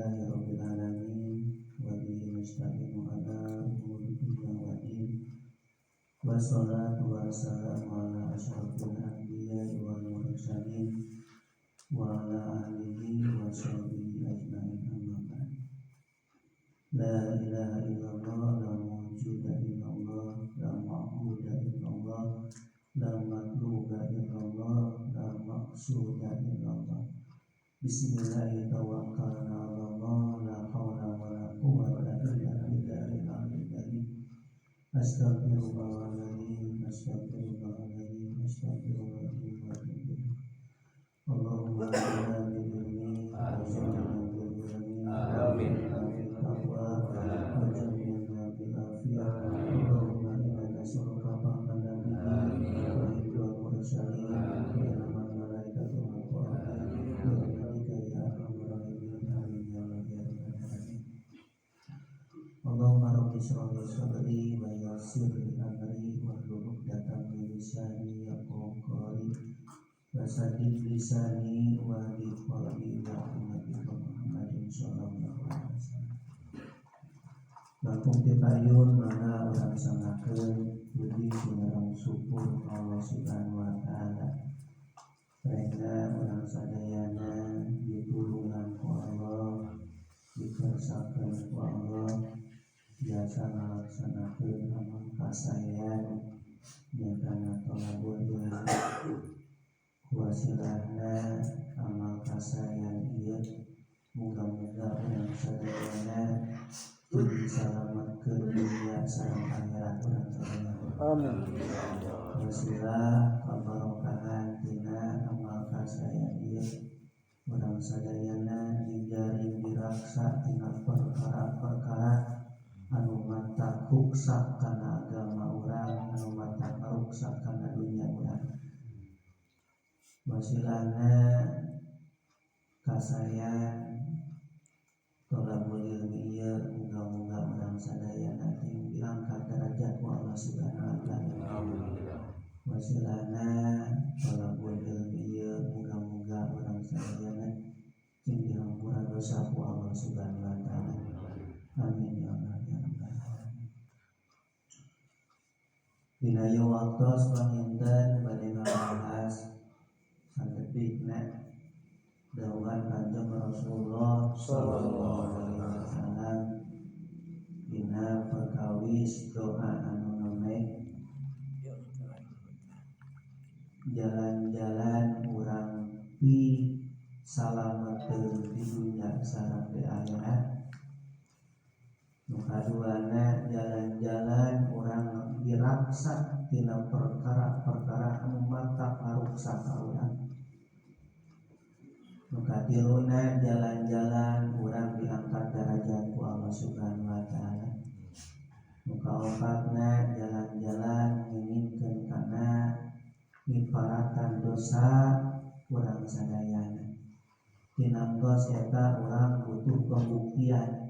Alhamdulillahirabbil alamin wa bihi nasta'inu ala umuri dunya waddin. Wassalatu wassalamu ala asyrafil anbiya'i wal mursalin wa ala alihi wa sahbihi ajma'in, amma ba'd. La ilaha illallah, la mawjuda illallah, la ma'buda illallah, la matluba illallah, la maqsuda illallah. Bismillahirrahmanirrahim. La hawla wa la quwwata illa billahil aliyyil azim. Astaghfirullahaladzim, astaghfirullahaladzim, astaghfirullahaladzim wa atubu ilaih. Allahumma inna bil ilmi wa zidna bil ilmi, Amin. Taqwa wa jamilna bil afiyah. Allahumma inna nas'aluka fahman nabiyyin wa hifdzal mursalin wa ilmal malaikati wal Qur'an. Bi rahmatika ya arhamar rahimin. Amin ya rabbal alamin. Allahumma rabbi shrah li sadri wa yassir li amri wahlul 'uqdatam min lisani yafqahu qawli. Wasaddid lisani wahdi qalbi ila Muhammadin sallallahu alaihi wasallam. Langkung tipayun mangga urang sanggakeun puji sinareng syukur Allah Subhanahu wa taala. Rengga urang sadayana ditulungan ku Allah, dikersakeun ku Allah, biasa ngalaksanakeun amal kasaean nyatana tolabul ilmi. Wasilahna amal kasaean ieu muga-muga urang sadayana disalametkeun dunya sareng akhirat urang sadayana. Amin. Wasilah kabarokahan tina amal kasaean ieu urang sadayana dijaring diraksa tina perkara-perkara anu matak ruksak kana agama urang, anu matak ruksak kana dunya urang. Wasilahna kasaean tolabul ilmi ieu muga-muga urang sadayana diangkat derajat ku Allah Subhanahu wa taala. Wasilahna tolabul ilmi ieu muga-muga urang sadayana cing dihampura dosa ku Allah Subhanahu wa taala. Amin ya Allah ya rabbal alamin. Dina ieu waktos panginten bade ngabahas sakedikna dawuhan Kanjeng Rasulullah sallallahu alaihi wasallam dina perkawis doa anu nembe jalan-jalan urang pi salameteun di dunya sareng di akhirat. Nu kaduana, jalan-jalan urang diraksa tina perkara-perkara anu matak ngaruksak ka urang. Nu katiluna, jalan-jalan urang diangkat derajat ku Allah Subhanahu wa taala. Nu kaopatna, jalan-jalan ngingkeun kana miparatan dosa urang sadayana. Tinangtos eta urang butuh pembuktian.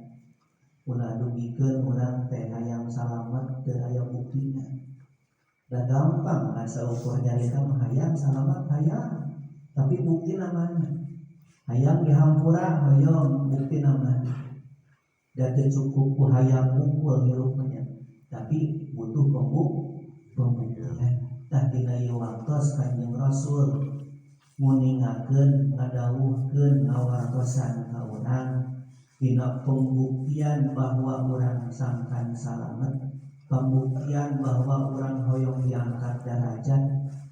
Ulah dugikeun urang teh hayang salamet teu aya buktina. Da gampang asa ukur nyarita mah, hayang salamet hayang, tapi buktina mana? Hayang dihampura hoyong, buktina mana? Da teu cukup ku hayang wungkul hirup mah, tapi butuh pembuktian. Tah, dina ieu waktos Kanjeng Rasul nguningakeun, ngadawuhkeun, ngawartosan ka urang dina pembuktian bahwa urang sangkan salamet, pembuktian bahwa urang hoyong diangkat derajat,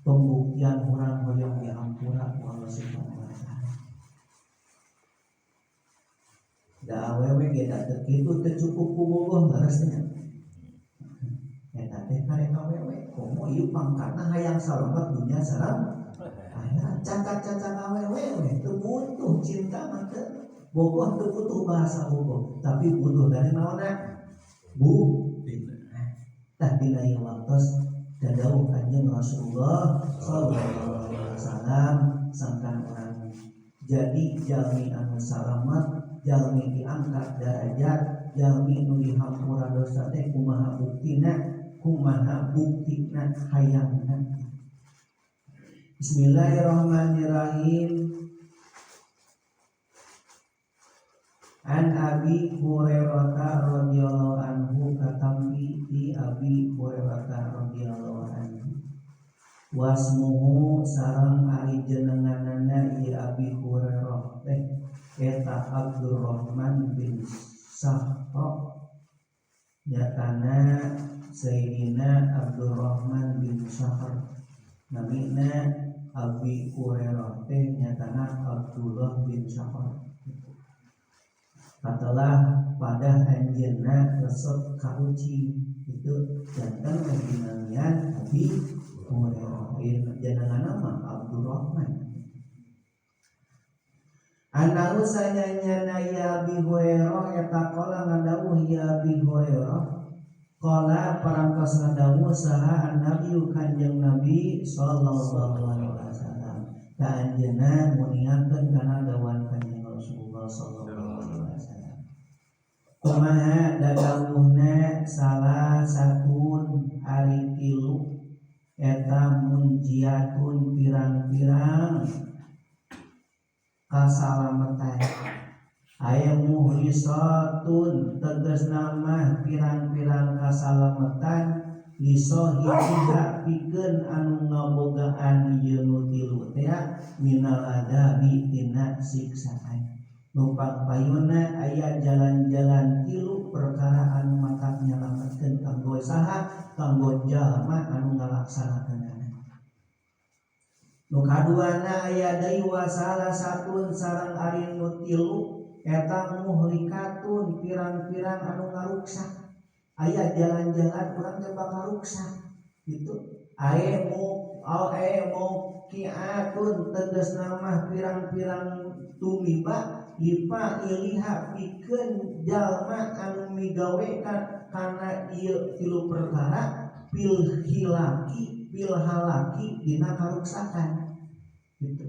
pembuktian urang hoyong dihampura ku Allah Subhanahu wa taala. Da awewe ge da teu kitu, teu cukup ku bogoh, leres nya. Eta teh karek awewe, komo ieu pangkatna hayang salamet dunya sareng akhirat. Cacat-cacat awewe we teu butuh cinta mah, teu bogoh, teu butuh bahasa bogoh, tapi butuh dari naonna? Bu. Tah, dina ieu waktos dadawuh Kanjeng Rasulullah sallallahu alaihi wasallam sangkan urang jadi jalmi anu salamet, jalmi diangkat derajat, jalmi nu dihampura dosa teh kumaha buktina, kumaha buktina hayangna. Bismillahirrahmanirrahim. An Abi Hurairah radhiyallahu anhu katampi ti Abi Hurairah radhiyallahu anhu wasmuhu sareng ari jenenganana ieu Abi Hurairah teh eta Abdurrahman bin Sahra, nyatana Sayyidina Abdurrahman bin Sahr. Namina Abi Hurairah teh nyatana Abdullah bin Sahr. Katelah pada anjeunna resep ka ucing itu janten dinamian Abi Hurairah. Ieu jenenganna mah Abdurrahman. Annahu sanyanyana ya Abi Hurairah eta qala ngadawuh ya Abi Hurairah, qala parantos ngadawuh saha an-nabi Kanjeng Nabi sallallahu alaihi wasallam ka anjeunna muniakeun kana dawuhan Kanjeng Rasulullah sallallahu alaihi wasallam. Kumaha dadawuhna? Salah satun ari tilu eta munjiatun pirang-pirang kasalamatan aya muhlisatun tegasna mah pirang-pirang kasalamatan lisohibiha pikeun anu ngabogaan ieu nu tilu teh minal adabi tina siksaan. Nu pangpayuna aya jalan-jalan tilu perkara anu matak nyalametkeun kanggo saha? Kanggo jalma anu ngalaksanakeunana. Nu kaduana aya deui wa salah satun sareng ari nu tilu eta muhlikatun pirang-pirang anu ngaruksak. Aya jalan-jalan urang teh bakal ruksak gitu. Aya mu au mukiatun tegasna mah pirang-pirang tumiba lipa iliha pikeun jalma anu migawe kana ieu tilu perkara fil hilaki fil halaki dina karuksakan gitu.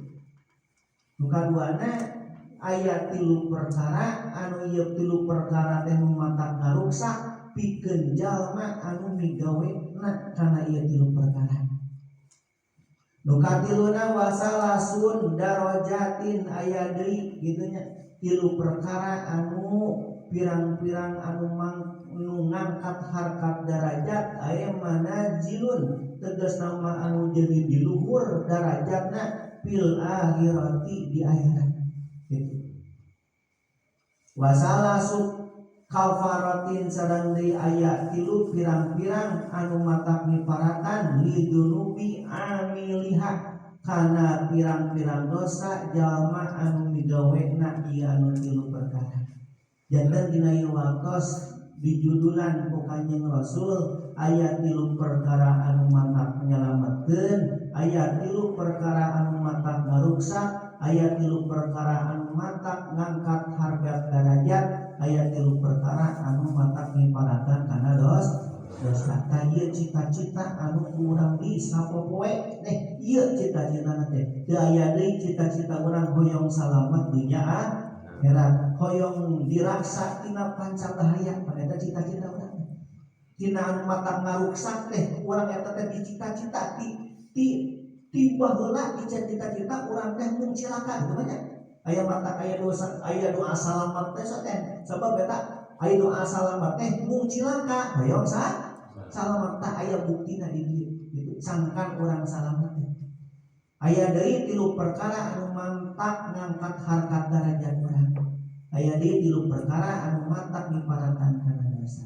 Nu kaduana aya tilu perkara anu ieu tilu perkara teh nu matak ngaruksak pikeun jalma anu migawena kana ieu tilu perkara. Nu katiluna wasalasun darajatin aya deui kitu nya tilu perkara anu pirang-pirang anu nu ngangkat harkat darajat aya manazilun tegasna mah anu jadi di luhur darajatna fil akhirati di akhirat gitu. Wasalasu kafaratin sareng deui aya tilu pirang-pirang anu matak miparatan lidunubi amiliha kana pirang-pirang dosa jalma anu migawena ieu anu tilu perkara. Janten dina ieu waktos dijudulan ku Kanjeng Rasul aya tilu perkara anu matak nyalametkeun, aya tilu perkara anu matak ngaruksak, aya tilu perkara anu matak ngangkat harkat darajat, aya tilu perkara anu matak ngiparatan kana dosa. Tah ieu cita-cita anu ku urang di sapopoe teh ieu cita-citana teh. Teu aya deui cita-cita urang hoyong salamet dunya akhirat, hoyong diraksa tina panca bahaya, pada eta cita-cita urang teh. Tina anu matak ngaruksak teh urang eta teh dicita-cita ti ti ti baheula dicita-cita urang teh mun cilaka gitu nya. Aya matak aya dosa, aya doa salamat teh teh sebab eta aya doa salamat teh mung cilaka hoyong sa salamat. Tah aya buktina di dieu gitu sangkan urang salamat teh. Aya deui tilu perkara anu mantak ngangkat harkat darajat urang, aya deui tilu perkara anu matak miparatan kana dosa.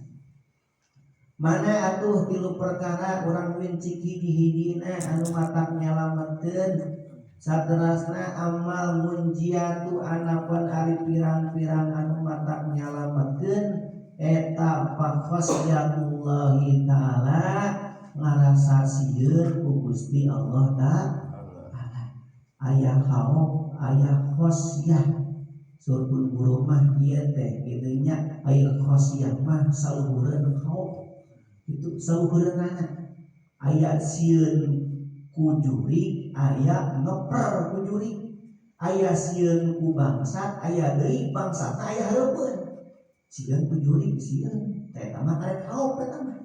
Mana atuh tilu perkara? Urang wincik hiji-hijina anu matak nyalametkeun. Saterasna amal munjiatu anapun ari pirang-pirang anu matak nyalametkeun eta fakhosyatullahi ta'ala ngarasa sieun ku Gusti Allah ta'ala. Aya khauf, aya khosyah. Surpun guru mah ieu teh kitu nya, aya khosyah mah saluhureun khauf itu, saluhureunana aya sieun ku jurig, aya ngeper ku jurig, aya sieun ku bangsat, aya deui bangsatna aya hareupeun. Sieun ku jurig, sieun teh eta mah karek khauf eta mah.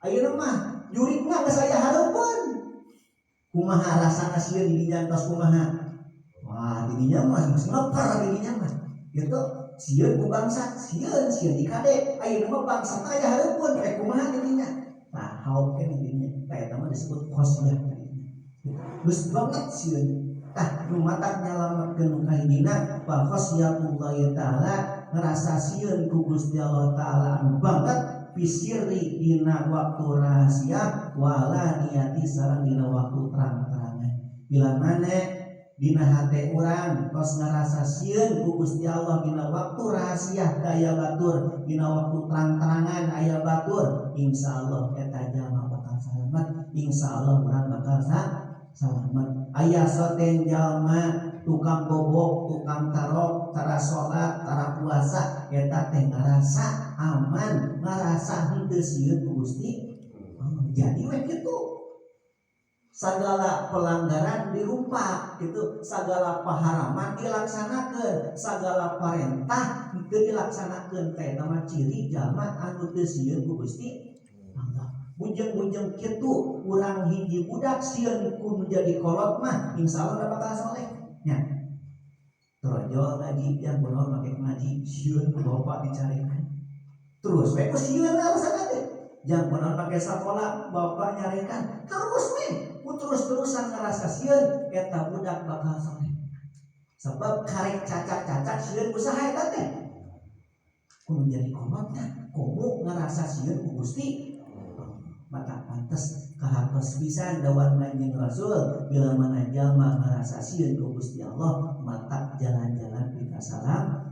Ayeuna mah jurigna geus aya hareupeun, kumaha rasana sieun di dinya? Tos kumaha? Wah, di dinya mah geus ngeper di dinya mah gitu. Sieun ku bangsa, sieun sieun dikade. Ayeuna mah bangsa teh aya hareupeun rek kumaha didinya. Tah haop keneh didinya. Tah eta mah disebut khosyah tadinya. Geus banget sieun. Tah nu matak nyalametkeun nu kahijina fa khasyatullahi taala ngerasa sieun ku Gusti Allah taala anu banget fisirri dina waktu rahasia wala niati sareng dina waktu terang-terangan. Bila mana dina hate urang tos ngarasa sieun ku Gusti Allah dina waktu rahasia aya batur, dina waktu terang-terangan aya batur, insyaallah eta jalma bakal salamet, insyaallah urang bakal salamet. Aya soten jalma tukang bobok, tukang tarok, tara salat, tara puasa, eta teh ngarasa aman, ngarasa henteu sieun ku Gusti Allah. Jadi we kitu. Segala pelanggaran dirumpak gitu, segala paharaman dilaksanakeun, segala parentah henteu dilaksanakeun. Teh eta mah ciri jalma anu teu sieun ku Gusti Allah. Bujeng-bujeng kitu urang hiji budak sieun ku menjadi kolot mah insyaallah da bakal soleh nya. Torojol ngaji yang bener make ngaji sieun ku bapak dicarekan. Terus we ku sieun alasan teh. Jang bener make sakola bapak nyarekan. Terus we ku terus-terusan ngerasa sieun eta budak bakal soleh. Sebab karek cacak-cacak sieun ku saha eta teh. Kudu jadi kolotna, komo ngerasa sieun ku Gusti. Mata pantes kahartos pisan dawan Kanjeng Rasul bila mana jalma ngarasa sieun ku Gusti Allah mata jalan-jalan pika salam.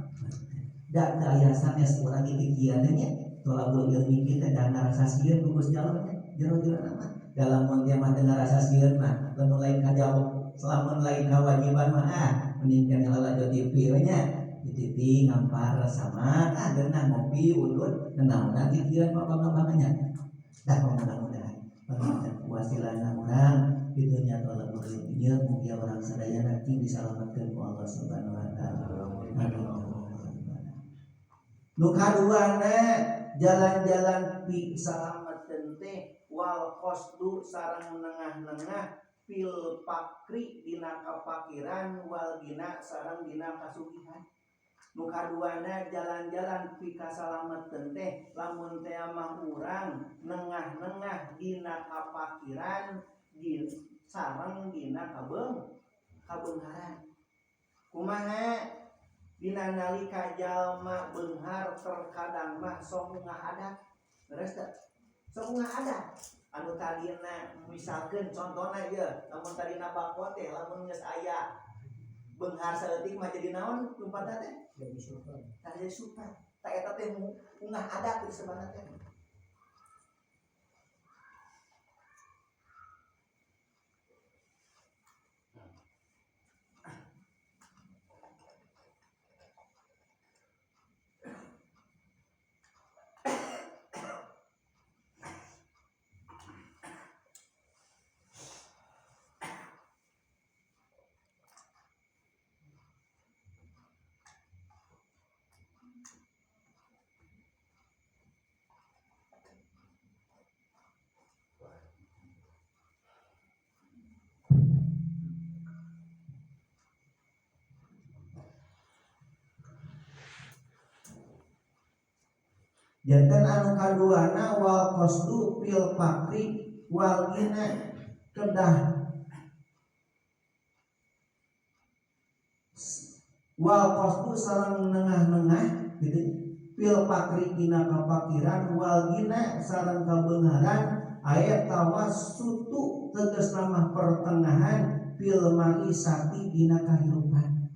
Da teu aya sanes urang kikieuan nya tolabul ilmi kita da ngarasa sieun ku Gusti Allah nya jero-jero mah. Dalam mun dia mah teu ngarasa sieun mah lamun lain kajawab lamun lain kewajiban mah mending kana lalajo TV we nya. Di TV ngampar sama geunah ngopi udud naonan kikieuan mah bangga-bangganya. Dah mudah-mudahan panginten wasilana urang itu nya tolabul ilmi ieu mugia urang sadayana cing disalametkeun ku Allah Subhanahu wa taala. Amin. Nu kaduana jalan-jalan pi salametkeun teh wal qasdu sareng nengah-nengah fil fakri dina kapakiran wal gina sareng dina kasugihan. Nu kaduana jalan-jalan pi kasalameteun teh lamun teh mah urang nengah-nengah dina kapakiran sareng dina kabeungharan. Kumaha dina nalika jalma beunghar terkadang mah sok ngahadat. Leres teu? Sok ngahadat. Anu tadina misalkeun contona ieu, lamun tadina bako teh lamun geus aya beunghar saeutik mah jadi naon lumpatna teh? Jadi super. Tah jadi super. Tah eta teh ungah adat di sebenarnya teh. Janten anu kaduana wal qasdu fil fakri wal gina kedah wal qasdu sareng nengah-nengah gitu fil fakri dina kapakiran wal gina sareng kabeungharan aya tawassutu tegasna mah pertengahan fil maisati dina kahirupan.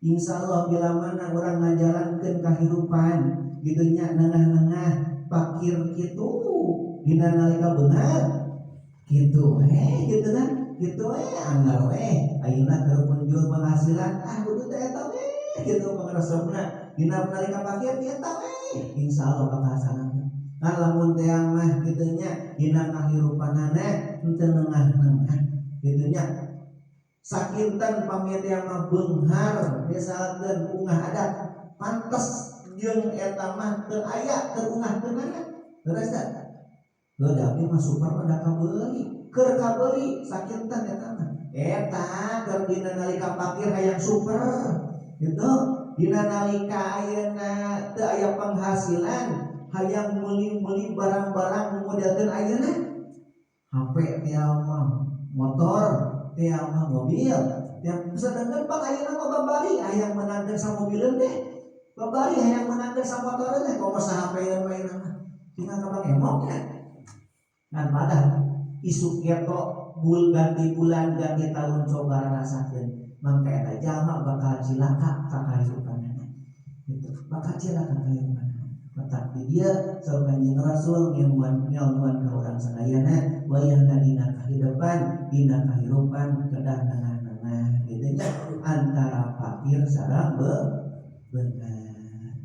Insyaallah bila mana urang ngajalankeun kahirupan gitu nya nengah-nengah pakir kitu dina nalika beunghar kitu gitu kan kitu anggar we ayeuna keur punjul penghasilan kudu teh eta we gitu pangaresepna dina nalika pakir eta we insyaallah bakal salamet. Kan lamun teh mah kitu nya dina kahirupanana henteu nengah-nengah kitu nya sakinten pamit yang mah beunghar misalkeun ungah adat pantes jeung eta mah teu aya teu ungahkeunana leres teh heuh da abdi mah super mah da kabeuli keur kabeuli sakinten eta mah eta keur dina nalika pakir hayang super gitu Dina nalika ayeuna teu aya penghasilan hayang meuli-meuli barang-barang nu modelkeun ayeuna, HP tiap mah, motor tiap mah, mobil tiap. Sedangkan pak ayeuna mah babari hayang menangkeun samobileun teh, babari hayang menangkeun samotoreun teh, komo sahapeun mah ayeuna mah tinggal kapan emoknya ngan padahal isuk geto bul ganti bulan ganti tahun coba rasakeun. Mangka eta jalma bakal cilaka ka kahirupanana gitu, bakal cilaka kahirupanana. Matak di dia saur Kanjeng Rasul ngilmuan ngilmuan ka urang sadayana, wayahna dina kahirupan kedah nengah-nengah gitu nya, antara fakir sareng beunghar.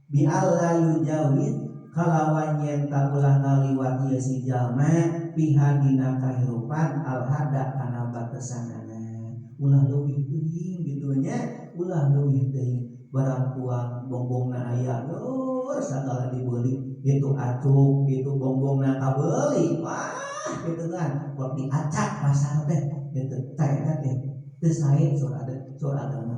Bi alla yujawiz kalawan yen ulah ngaliwat ieu si jalma fiha dina kahirupan al hadda kana batesanana, ulah leuwih teuing gitu nya, ulah leuwih teuing. Barang tuang bongbongna aya lur sagala dibeli itu, acuk itu bongbongna kabeuli, wah gitu kan, buat diacak pasar teh gitu. Tah eta teh teu sae sur agama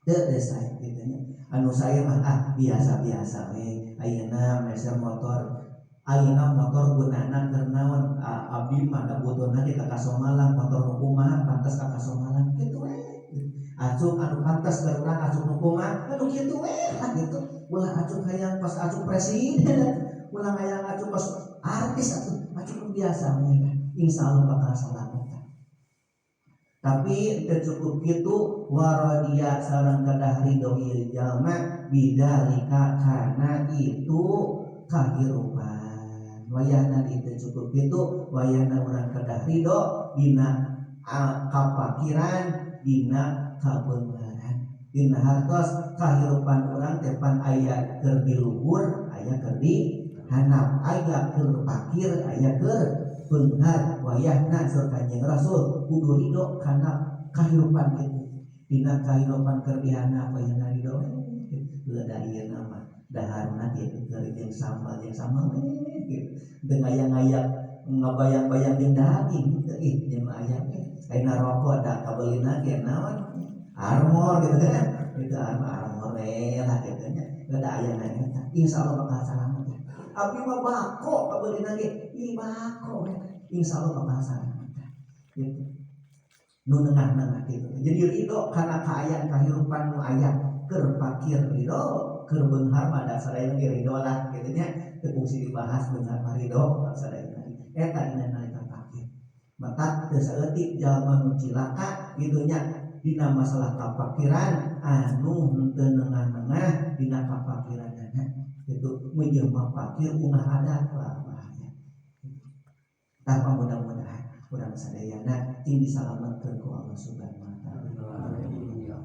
teu teu sae gitu nya. Anu saya mah ah biasa-biasa we. Ayeuna meser motor, ayeuna motor gunana keur naon? Abdi mah da butuhna ge ka Kasomalang, motor nu kumaha pantes ka Kasomalang kitu we. Acuk anu pantes keur urang acuk nu kumaha anu kitu we lah gitu. Ulah acuk hayang pas acuk presiden, ulah hayang acuk pas artis atuh, acuk nu biasa we lah, insyaallah bakal salamet. Tapi teu cukup kitu, waradiya sareng kedah ridho ieu jalma bidzalika kana itu kahirupan. Wayahna itu cukup kitu, wayahna urang kedah ridho dina kapakiran, dina kabeungharan, dina hartos kahirupan urang teh pan aya keur di luhur, aya keur di handap, aya keur fakir, aya keur beunghar. Wayahna saur Kanjeng Rasul kudu ridho kana kahirupan kitu. Dina kahirupan keur di handap wayahna ridho we gitu. Da ieu mah daharna kitu, keur jeung sambal we gitu, teu ngaya-ngaya ngabayang-bayang jeung daging gitu ih jeung ayam we. Ayeuna rokok da kabelina ge naon, Armor gitu kan itu, armor armor we lah kitu nya. Da aya eta insyaallah bakal salamet ya. Abdi mah bako kabelina ge ih bako we, insyaallah bakal salamet gitu. Nu nengah-nengah gitu, jadi ridho karena kaayaan kahirupan nu aya. Keur fakir ridho, keur beunghar mah da sadayana ge ridho lah gitu nya, teu kungsi dibahas. Beunghar mah ridho sadayana. Eta dina nalika fakir. Matak teu saeutik jalma nu cilaka gitu nya dina masalah kafakiran, anu henteu nengah-nengah dina kafakiranana itu, meujeuh mah fakir ungah adat, wah bahaya. Tah, mudah-mudahan urang sadayana cing disalametkeun ku Allah Subhanahu wa taala.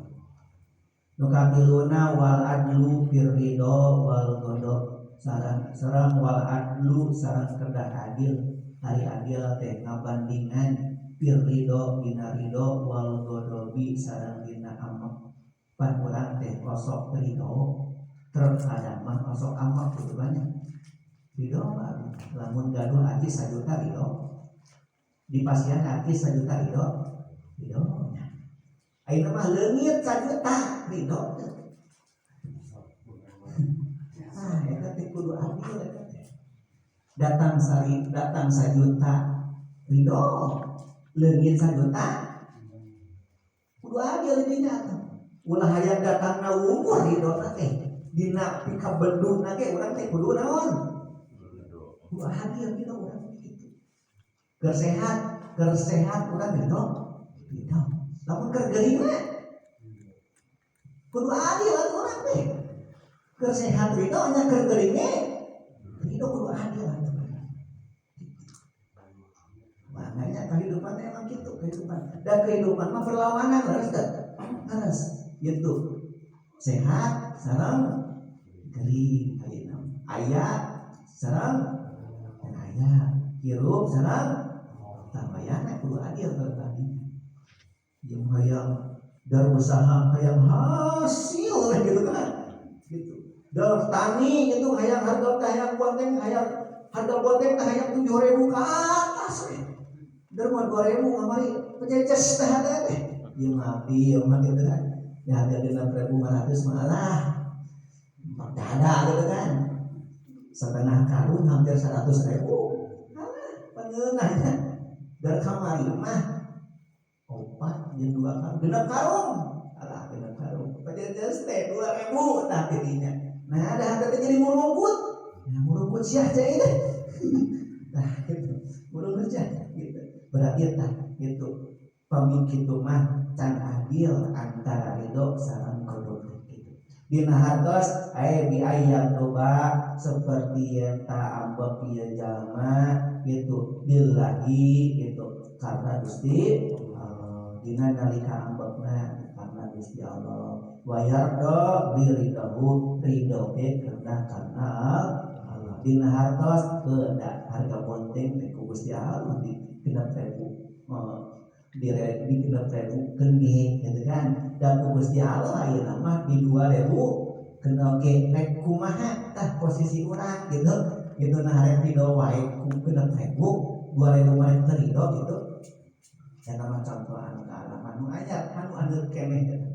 Nu katiluna wal adlu fir ridho wal ghadab, sareng sareng wal adlu sareng kedah adil. Ari adil teh ngabandingan fir ridho dina ridho, wal ghadabi sareng dina amek. Pan urang teh osok ridho, terkadang mah osok amek gitu. Banyak ridho mah lamun gaduh acis sajuta ridho, di pasihan acis sajuta ridho, ridho nya. Ayeuna mah leungit sajuta ridho teu? Ah, eta teh kudu adil eta teh. Datang sari datang sajuta ridho, leungit sajuta kudu adil dinya atuh. Ulah hayang datangna wungkul ridho teh, dina pikabenduna ge urang teh kudu naon, kudu adil dina urang kitu. Keur sehat, keur sehat urang ridho, ridho. Lamun keur gering mah kudu adil atuh urang teh. Keur sehat ridho nya, keur gering ge ridho, kudu adil atuh. Makanya kehidupan emang gitu kehidupan, dan kehidupan mah perlawanan harus teu harus gitu, sehat sareng gering, ayeuna aya sareng dan aya, hirup sareng tamayana, kudu adil kalau tadi. Jeung hayang dar usaha hayang hasil gitu kan gitu, dar tani gitu hayang harga teh, hayang bonteng, hayang harga bonteng teh hayang 7.000 ke atas we. Dar mah 2.000 kamari penyeces teh ada teh ieu mah abdi ieu mah gitu kan. Ya harga 6.500 malah ada gitu kan. Setengah karung hampir 100.000. Alah, pangeunahnya. Dari kamari mah 4 jeung 2 karung, 6 karung. Alah, 6 karung. Pajajas teh 2.000 tah tidinya. Nah, ada harga teh jadi murungkut. Nah, murungkut sia cai teh. Nah, gitu. Murungkut sia gitu. Berarti tah gitu. Pami kitu mah can adil antara ridho sareng kodok gitu. Dina hartos aya bi ayat doba seperti yen ta ambek ieu jalma gitu billahi gitu karena Gusti Allah. Dina nalika ambekna karena Gusti Allah. Wa yardo li ridahu ridho ge karena Allah. Dina hartos kedah harga bonteng teh ku Gusti Allah di 6.000 di 6.000 gede gitu kan. Dan ku Gusti Allah ayeuna mah di 2.000 kena oge rek kumaha tah posisi urang gitu gitu. Nah rek ridho wae ku 6.000 2.000 mah rek teu ridho gitu. Eta mah contoh anu kaalaman nu aya anu anu keneh gitu.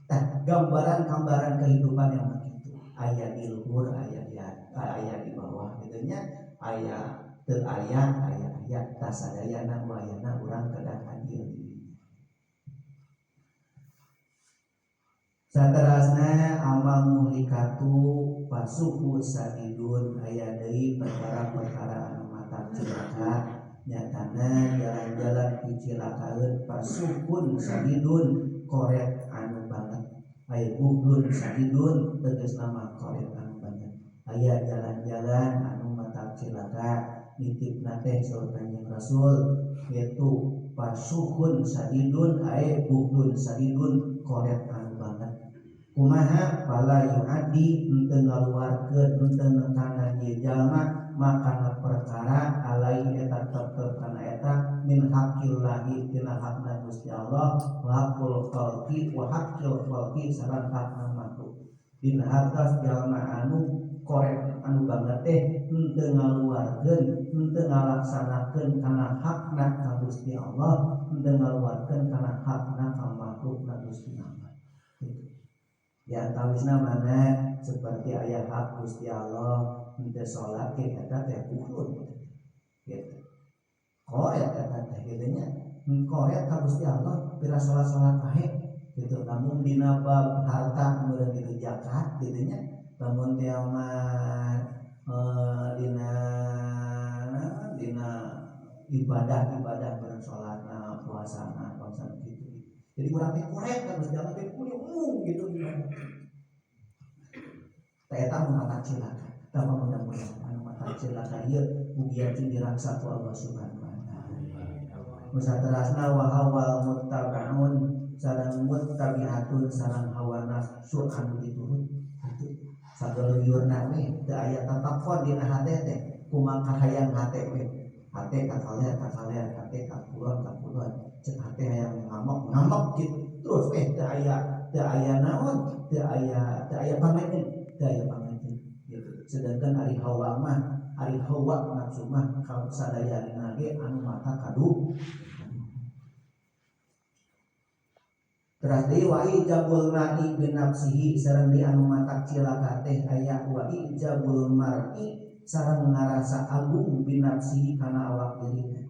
Tah gambaran-gambaran kehidupan yang begitu aya di luhur, aya di aya di bawah gitu nya, aya teu aya, aya aya tah sadayana wayana urang kedah adil. Saterasna amal muhlikatu pasuku sadidun aya deui perkara-perkara anu matak cilaka nyatana jalan-jalan dicilakaeun pasukun sadidun koret anu banget aya buhlun sadidun tegasna mah koret anu banget aya jalan-jalan anu matak cilaka nitipna teh saur Kanjeng Rasul yaitu pasuhun sadidun ae buhlun sadidun koret anu banget kumaha fala yuaddi henteu ngaluarkeun henteu nekanan ieu jalma makana perkara alai eta tetep kana eta min haqillahi tina hakna Gusti Allah wa haqqul khalqi wa haqqil khalqi sareng hakna makhluk. Dina hartos jalma anu korek anu banget teh henteu ngaluarkeun henteu ngalaksanakeun kana hakna ka Gusti Allah henteu ngaluarkeun kana hakna ka makhlukna Gusti Allah. Ya tawisna mana seperti aya hak Gusti Allah henteu salat ge eta teh kufur gitu. Koret eta teh kitu nya koret ka Gusti Allah pira salat-salat wae gitu. Lamun dina bab harta meureun gitu zakat kitu nya lamun teh mah dina dina ibadah-ibadah bareng salatna puasana puasa gitu. Jadi urang teh koret ka Gusti Allah teh kudu umum gitu. Tah eta anu matak cilaka. Tah mudah-mudahan anu matak cilaka ieu mugia cing dirangsa ku Allah Subhanahu wa taala. Musaterasna wa hawal muttabaun sareng muttabiatun sareng hawa nafsu anu diturut. Sagaluyurna we teu aya tatakon dina hate teh kumaha kahayang hate we. Hate ka kaler ka kaler, hate ka kulon ka kulon. Cek hate hayang ngamok ngamok gitu. Terus we teu aya naon, teu aya pangajeun, teu aya pangajeun gitu. Sedangkan ari hawa mah, ari hawa nafsu mah ka sadayana ge anu mata kadu. Teras deui wa ijabul ma'i bi nafsihi sareng di anu matak cilaka teh aya wa ijabul mar'i sareng ngarasa agung bi nafsihi kana awak dirina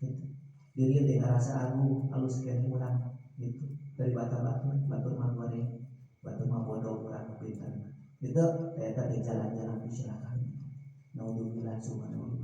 gitu. Diri teh ngarasa agung alus keneh urang gitu. Dari bata-batur, batur mah goreng, batur mah bodoh urang pinter. Gitu eta teh jalan-jalan cilaka. Naudzubillah subhanallah.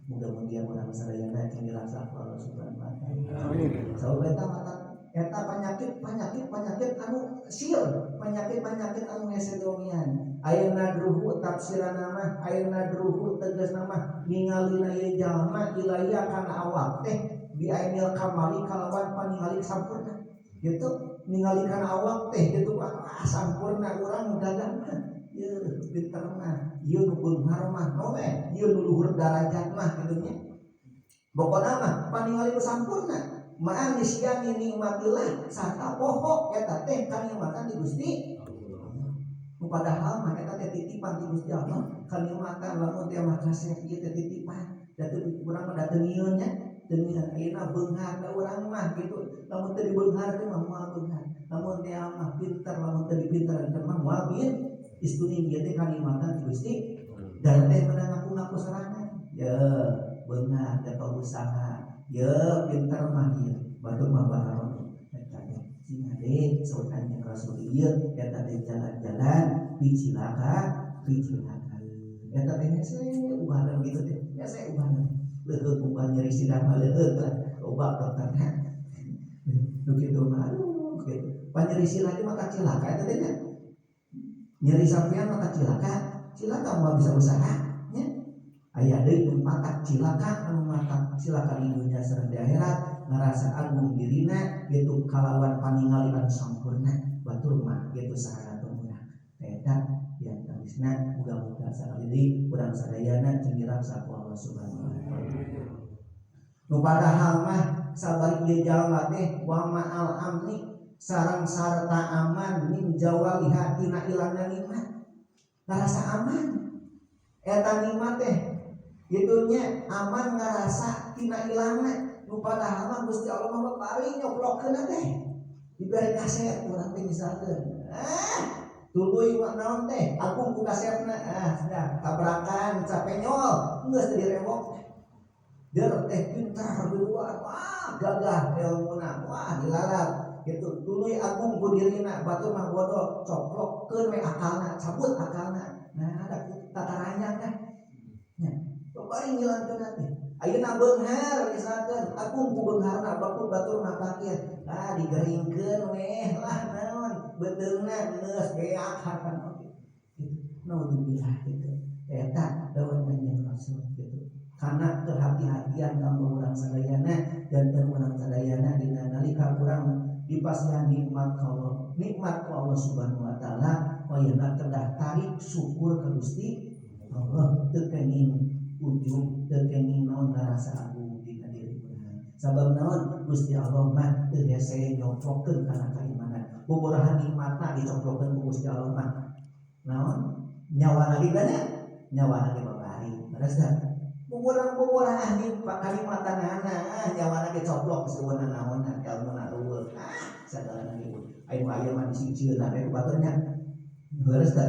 Mudah-mudahan urang sadayana cing dilaksa ku Allah Subhanahu wa taala. Amin. Sabab eta matak eta penyakit anu sieun, penyakit anu ngesedomian. Aya nadruhu tafsirana mah, aya nadruhu tegasna mah ningalina ieu jalma ilaya kana awak teh bi ainil kamali kalawan paningali sampurna. Gitu ningali kana awak teh gitu ah sampurna urang dagang mah. Ieu pinter mah, ieu nu beunghar mah, no we, ieu nu luhur darajat mah kitu nya. Pokona mah paningali nu sampurna. Ma'an nisyani nikmatillah sarta poho eta teh kanikmatan di Gusti Allah. Padahal mah eta teh titipan di Gusti Allah, kanikmatan lamun teh mah kasih ieu teh titipan. Da teu urang mah da teu ngieun nya, Teu nyieun ayeuna beunghar da urang mah kitu. Lamun teu dibeunghar teh mah moal beunghar. Lamun teh mah pinter, lamun teu dipinterkeun mah moal bin. Istuning ieu teh kanikmatan ti Gusti. Dan teh menang ngaku-ngaku sorangan. Ye, beunghar da usaha. Ye, pinter mah ieu. Batur mah bararodo. Eta teh sing hade saur Kanjeng Rasul ieu eta teh jalan-jalan picilaka picilaka. Eta teh hese ubahna kitu teh. Hese ubahna. Leuheung ubah nyeri sirah mah leuheung lah. Ubah dokterna. Nu kitu mah aduh kitu. Panyeri sirah ge mah kacilaka eta teh nya. Nyeri sampean mah kacilaka. Cilaka moal bisa usaha nya. Aya deui nu matak cilaka anu matak cilaka di dunya sareng di akhirat ngarasa agung dirina kitu kalawan paningali anu sampurna batur mah kitu sahana teu meunang. Eta yang kamisna muga-muga sakali deui urang sadayana cing diraksa ku Allah Subhanahu wa taala. Nu padahal mah sabari ieu jalma teh wa ma'al amni sareng sarta aman min jawaliha tina ilangna nikmat. Ngarasa aman. Eta nikmat teh gitunya aman ngarasa tina ilangna. Nu padahal mah Gusti Allah mah bari nyoplokeun teh. Diberi kaset urang teh misalkeun. Tuluy mah naon teh agung ku kasetna sudah tabrakan capenyol geus teu direwok. Der teh pintar di luar, wah gagah ilmuna, wah dilalap gitu. Tuluy agung ku dirina, batur mah bodoh, coplokkeun we akalna, cabut akalna. Nah, ada tataranya kan. Nya, bari ngilangkeun teh. Ayeuna beunghar misalkeun, agung ku beungharna batur batur mah fakir. Ah digeringkeun weh lah naon beuteungna geus beak hartana oge. Gitu. Naudzubillah gitu. Eta dawuh Kanjeng Rasul gitu. Karena kehati-hatian kanggo urang sadayana dan urang sadayana dina nalika urang dipasihan nikmat Allah, nikmat ku Allah Subhanahu wa taala, wayahna kedah tarik syukur ka Gusti Allah teu kenging ujub, teu kenging naon ngarasa agung dina diri urang. Sabab naon Gusti Allah mah teu hese nyoplokeun kana kaimanan. Boborahan nikmatna dicoplokeun ku Gusti Allah mah. Naon? Nyawa lagi banyak, nyawa lagi babari. Beres dah. Boborang-boborang ahli kalimatanana nyawa lagi coplok seuna naonan ilmuna eueuh. Sagala lagi aya nu aya mah disingcieun we ku baturnya. Beres dah.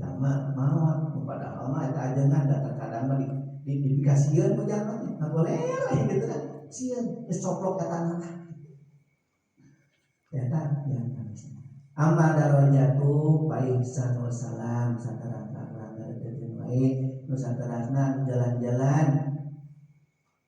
Lama maot padahal mah eta ajengan da terkadang mah dipikasieun ku jalma teh. Ngagoler gitu kan. Sieun geus coplok eta mah. Eta yang kamisna. Amma darajatu fa ihsanu salam satarang-tarang ngaredekeun wae nu saterasna jalan-jalan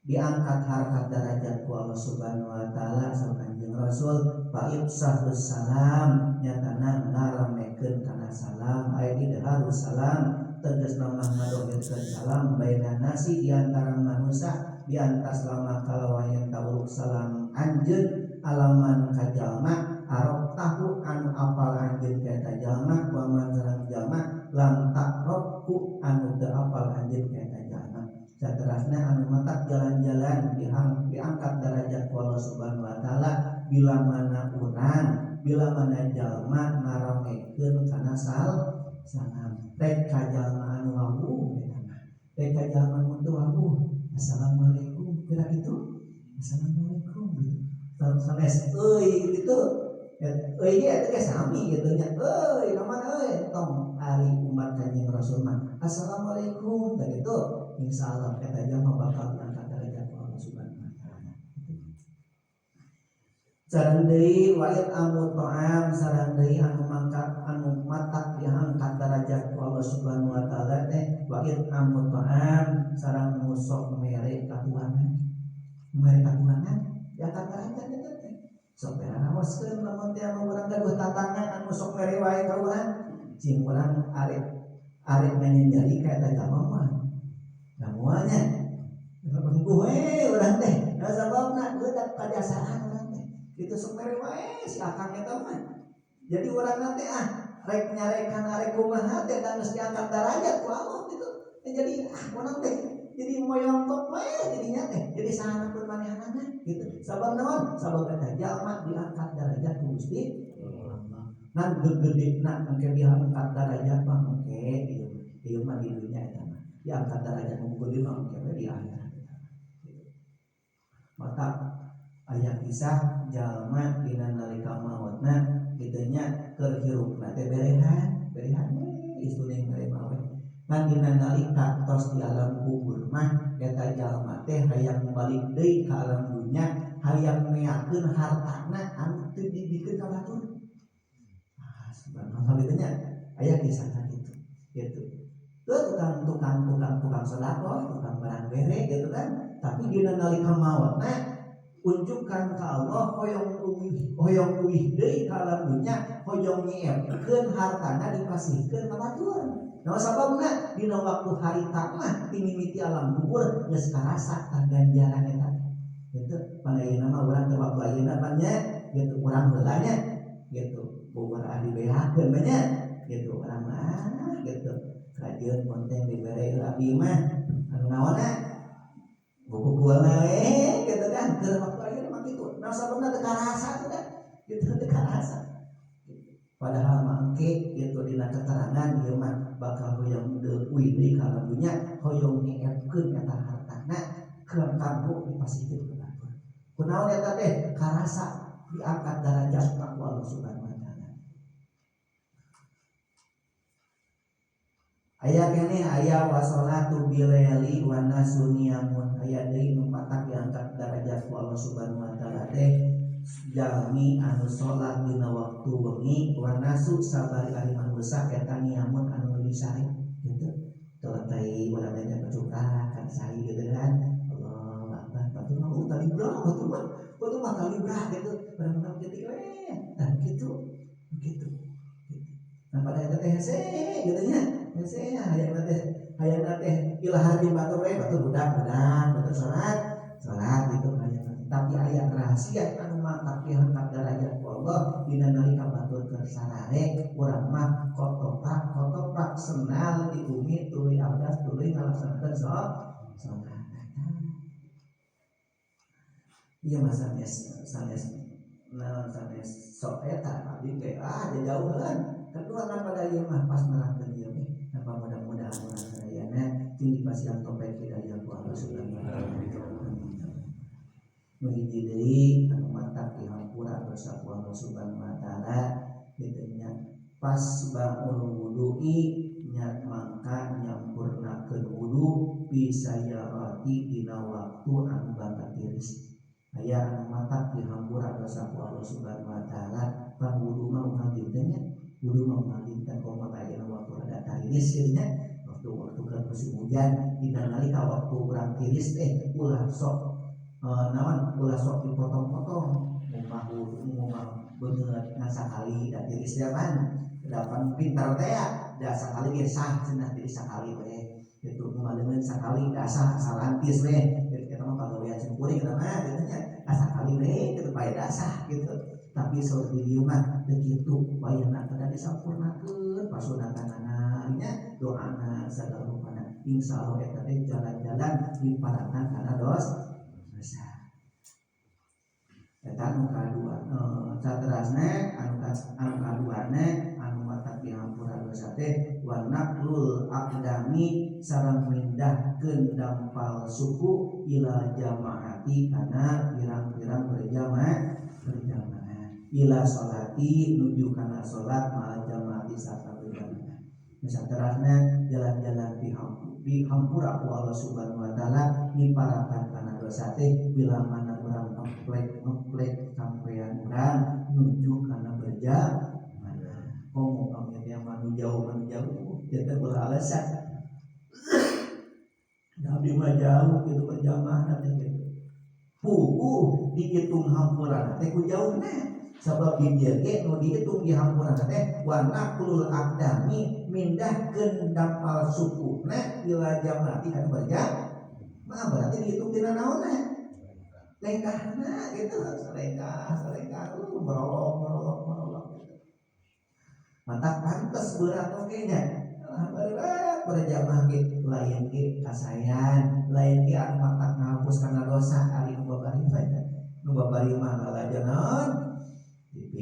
diangkat harkat derajat ku Allah Subhanahu wa taala saur Kanjeng Rasul fa ifsahus salam nyatana ngaramekeun kana salam aya idharus salam tegasna mah ngadohirkeun salam baina nasi di antara manusia di antas lama kalawayan tauruk salam anjeun alaman ka jalma arok tahu anu apal anjeun ka eta jalma wa man sareng jalma lam takrobku anu teu apal anjeun ka eta jalma. Saterasna anu matak jalan-jalan diangkat derajat ku Allah Subhanahu wa taala bila mana urang bila mana jalma ngaramekeun kana salam rek ka jalma anu wawuh eta mah rek ka jalma anu teu wawuh assalamualaikum kira kitu assalamualaikum gitu sanes euy gitu euy ge eta ge sami gitu nya euy ka mana euy tong ari umat Kanjeng Rasul mah assalamualaikum da gitu insyaallah eta jalma bakal diangkat derajat ku Allah Subhanahu wa taala. Sareng deui wa amu ta'am sareng deui anu mangkat anu matak diangkat derajat ku Allah Subhanahu wa taala teh wa amu ta'am sareng nu sok mere katuangan. Mere katuangan diangkat derajat eta teh. Sok berawaskeun lamun teh anu urang gaduh tatangga anu sok mere wae ka urang cing urang arek arek nyanjali ka eta jalma mah. Nah moalnya gue urang teh. Nah sababna leudak kajasaan urang teh. Itu sok mere wae si akang eta mah. Jadi urang teh rek nyarekan arek kumaha teh da geus diangkat derajat ku Allah gitu. Jadi urang teh jadi moyongkok wae jadinya teh. Jadi sahana pun manehanana gitu. Sabab naon? Sabab eta jalma diangkat derajat ku Gusti Allah. Ngan gegedena engke diangkat derajat mah engke ieu. Ieu mah di dunya eta mah. Diangkat derajat ku gede mah engke we di akhirat eta mah. Gitu. Mata aya kisah jalma dina nalika maotna kitu nya keur hirupna teh berehan, berehan we istuning bere mawe. Ngan dina nalika tos di alam kubur mah eta jalma teh hayang balik deui ka alam dunya, hayang meakeun hartana anu teu dibikeun ka batur. Ah, subhanallah kitu nya aya kisahna kitu. Gitu. Tuh tukang sedekah, tukang barang bere gitu kan. Tapi dina nalika maotna unjukkan ka Allah hoyong uih deui ka alam dunya, hoyong nyiepkeun hartana dipasihkeun ka batur. Nah sababna dina waktu harita mah timimiti alam kubur geus karasa tah ganjaran eta. Gitu pan ayeuna mah urang teh waktu ayeuna pan nya gitu urang heula nya gitu bogor ahli beakeun mah nya gitu urang mah gitu kajeun konten dibere abdi mah anu naonna buku kualna we gitu kan keur waktu ayeuna mah kitu. Nah sababna teu karasa teh kan gitu teu karasa. Padahal mangke gitu dina keterangan ieu mah bakal hoyong deui deui ka alam dunya hoyong nyeepkeun eta hartana keur kanggo dipasihkeun ka batur. Kunaon eta teh karasa diangkat darajat ku Allah Subhanahu wa taala. Aya keneh aya wasolatu bilaili wa nasu niyamun aya deui nu patak diangkat darajat ku Allah Subhanahu wa taala teh jalmi anu salat dina waktu wengi wa nasu sabari ari manusa eta niyamun anu nuju sare gitu. Teu urang teh kecukrak kan sare gitu kan. Allahu akbar batur mah talibrah batur mah talibrah gitu. Urang mah kitu we tah kitu kitu. Nah pada eta teh hese gitu nya. Hese hayang teh ilahar jeung batur we batur budak-budak batur salat salat gitu hayang. Tapi aya rahasia anu mantap diangkat darajat ku Allah dina nalika batur keur sarare urang mah kotoprak senal di bumi tuluy abdas tuluy ngalaksanakeun salat. Ieu mah sanes sanes naon sanes sok eta abdi teh ah jauheun. Kedua kan pada ieu mah pas nerangkeun ieu mah napa mudah-mudahan urang sadayana cing dipasihan taufik hidayah ku Allah Subhanahu wa taala. Nu hiji deui anu matak dihampura dosa ku Allah Subhanahu wa taala kitu nya pas bangun wudu'i nya mangka nyampurnakeun wudu bisa yarati dina waktu anu bangga tiris. Aya anu matak dihampura dosa ku Allah Subhanahu wa taala pan wudu mah unggal dinten nya wudu mah unggal dinten komo aya waktu rada tiris kitu nya waktu-waktu keur musim hujan dina nalika waktu urang tiris teh ulah sok naon ulah sok dipotong-potong mumah mumah beungeut ngan sakali da tiris teh pan dapan pintar teh ya da sakali ge sah cenah tiris sakali we kitu mumah leungeun sakali da sah salantis we kitu eta mah pagawean simkuring eta mah kitu nya sakali we kitu bae da sah kitu tapi saur di dieu mah teu kitu wayahna teh disampurnakeun pasunatanana nya doana sagala rupana insyaallah eta teh jalan-jalan diparatan kana dosa. Eta anu kadua saterasna anu kaduana anu matak dihampura dosa teh wa naqlul aqdami sareng mindahkeun dampal suku ila jamaati kana pirang-pirang berjamaah ila sholati nuju kana salat ma jamaati sarta berjamaah. Saterasna jalan-jalan dihampura ku Allah Subhanahu wa taala niparatan kana dosa teh bila mana urang ngeplek sampean urang nuju kana berjamaah. Komo kami teh manu jauh teh ulah alasan. Abdi mah jauh gitu berjamaah teh gitu. Puguh dihitung hampurana teh ku jauhna. Sabab di dieu ge nu dihitung di hampurana teh wa naqlul aqdami mindahkeun dampal sukuna ila jamaati kana berjamaah berarti dihitung tina naonna lengkahna gitu selengkah merolok gitu. Mantap pantes berat oge nya berat berjamaah ge lain ge kasayan lain ge anu matak ngapus kana dosa ari nu babari mah nu babari mah lalajo naon TV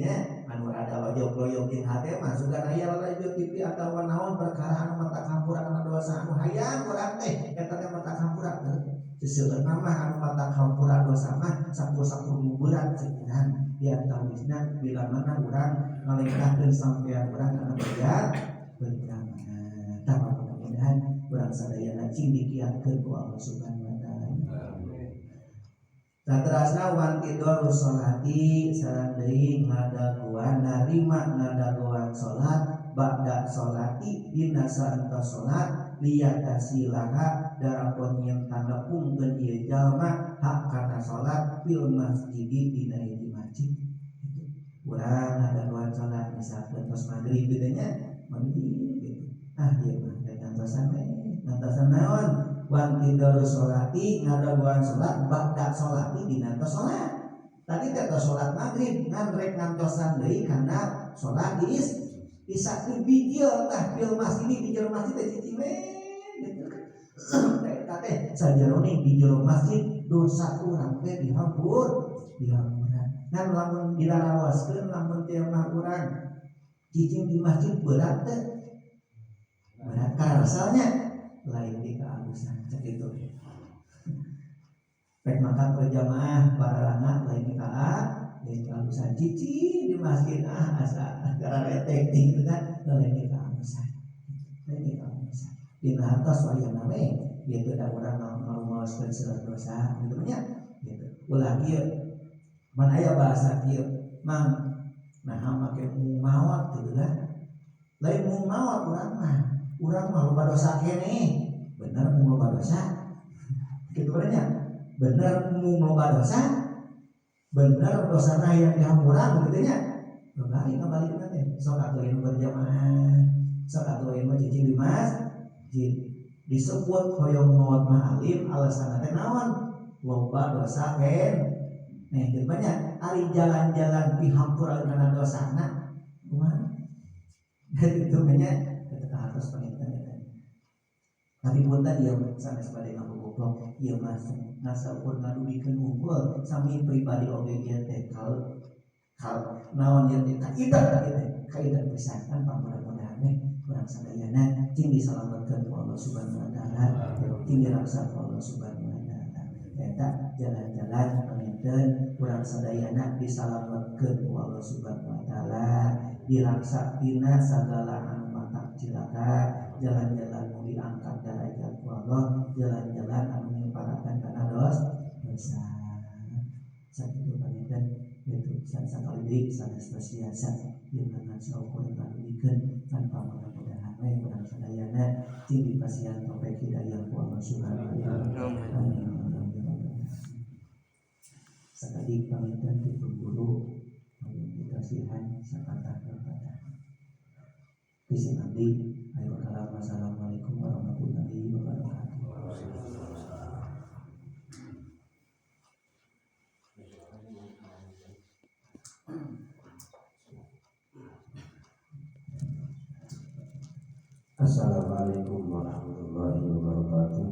nya anu rada lojok-lojok jeung hate mah sugan aya lalajo TV atawa naon perkara anu matak hampura kana dosa anu hayang urang teh eta teh matak hampura teu. Seseueurna mah anu matak hampura dosa mah sakur-sakur nu berat cek urang di antawisna bila mana urang ngalengkahkeun sampean urang kana berjamaah. Tah mudah-mudahan urang sadayana cing dikiatkeun ku Allah Subhanahu wa taala. Saterasna wantidor sholati sareng deui ngadaguan narima ngadaguan salat ba'da sholati dina saentos salat liyatasilaha darapon yang tanepungkeun ieu jalma hak kana salat fil masjid dina hiji masjid. Urang ngadaguan salat misalkeun tos magrib kitu nya magrib gitu. Ah ieu mah rek ngantosan we ngantosan naon wantidor sholati ngadaguan salat ba'da sholati dina tos salat. Tadi teh tos salat magrib ngan rek ngantosan deui kana salat isya teu bijil tah fil masjid di jero masjid teh cicing we gitu kan. Eta teh sajerone di jero masjid dosa urang teh dihampura. Ngan lamun dilarawaskeun lamun teh mah urang cicing di masjid berat teh berat karasalnya lain di keagusan cek itu. Rek makan berjamaah bararanga lain di lain keagusan cicing di masjid ah asa kararetek gitu kan lain di keagusan. Lain di keagusan. Dina hartos wayahna we gitu da urang ngalumaoskeun seueur dosa gitu nya gitu. Ulah kieu mun aya bahasa kieu mang naha make mung maot gitu kan. Lain mung maot urang mah loba dosa keneh. Bener mung loba dosa gitu nya. Bener mung loba dosa bener dosana yang dihampura gitu nya. Balik kembali teh sok atuh ieu berjamaah sok atuh ieu mah cicing di masjid disebut hoyong maot mah alim alasanna teh naon loba dosa ken nih gitu banyak ari jalan-jalan dihampura kana dosana kumaha gitu banyak ketika hartos panginten eta. Tapi punten ieu sanes bade ngagogoblok ieu mah ngasa ukur ngadugikeun unggul sami pribadi oge ieu teh kal naon ieu teh kaitan ieu teh kaitan pisan kan mudah-mudahan we urang sadayana cing disalametkeun ku Allah Subhanahu wa taala cing diraksa ku Allah Subhanahu wa taala. Eta jalan-jalan panginten urang sadayana disalametkeun ku Allah Subhanahu wa taala diraksa dina sagala anu matak cilaka jalan-jalan nu diangkat darajat ku Allah jalan-jalan anu nyeparakan kana dosa sakitu panginten itu sakali deui sanes biasa ieu ngan saukur ngadugikeun tanpa mudah-mudahan we urang sadayana cing dipasihan taufik hidayah ku Allah Subhanahu wa taala. Amin. Sakali panginten ti guru anu dikasihan sakata-kata. Isim abdi ayo kalam assalamualaikum warahmatullahi wabarakatuh. Assalamualaikum warahmatullahi wabarakatuh.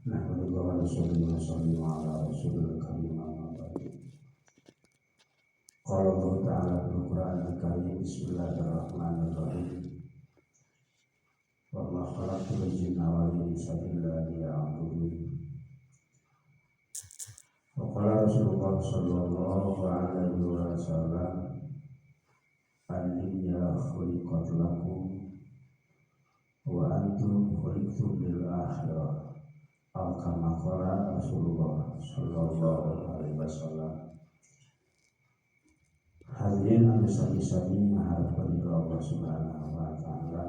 Nahmaduhu wa nusalli wa nusallimu ala rasulil karim amma ba'du. Qala Allah ta'ala fil Qur'anil Karim bismillahirrahmanirrahim. Wa ma khalaqtul jinna wal insa illa liya'budun. Wa qala Rasulullah sallallahu alaihi wasallam an-dunya khuliqat lakum wa antum khuliqtum lil akhirah. Aw kama qala Rasulullah sallallahu alaihi wasallam. Hadirin anu sami-sami ngaharepkeun ka Allah Subhanahu wa taala.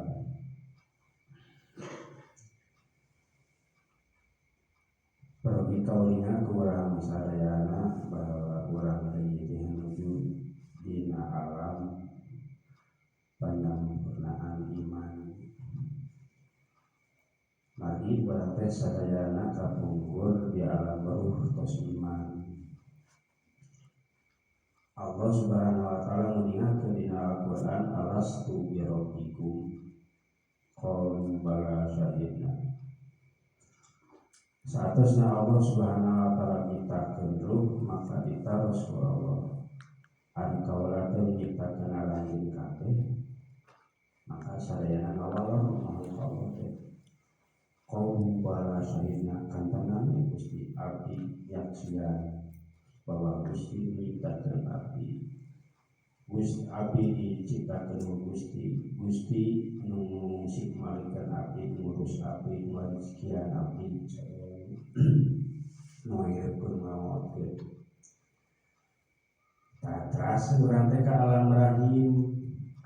Pergi kaulinga ku urang sadayana bahwa urang deui teh menuju dina alam panyempurnaan iman. Margi urang teh sadayana kapungkur di alam ruh tos iman. Allah Subhanahu wa taala mengingatkan dina Al-Qur'an alastu bi rabbikum qalu bala syahidna. Saatosna Allah Subhanahu wa taala nyiptakeun ruh maka ditaros ku Allah. Ari kaula teh nyiptakeun aranjeun kabeh maka sadayana ngawalor makhluk Allah teh. Qalu Kesaksian bahwa Gusti nyiptakeun abdi, Gusti abdi diciptakeun ku Gusti, Gusti nu ngusik malikeun abdi, ngurus abdi, ngarezekian abdi, nu ngahirupkeun, ngamaotkeun. Tah, teras urang teh ka alam rahim.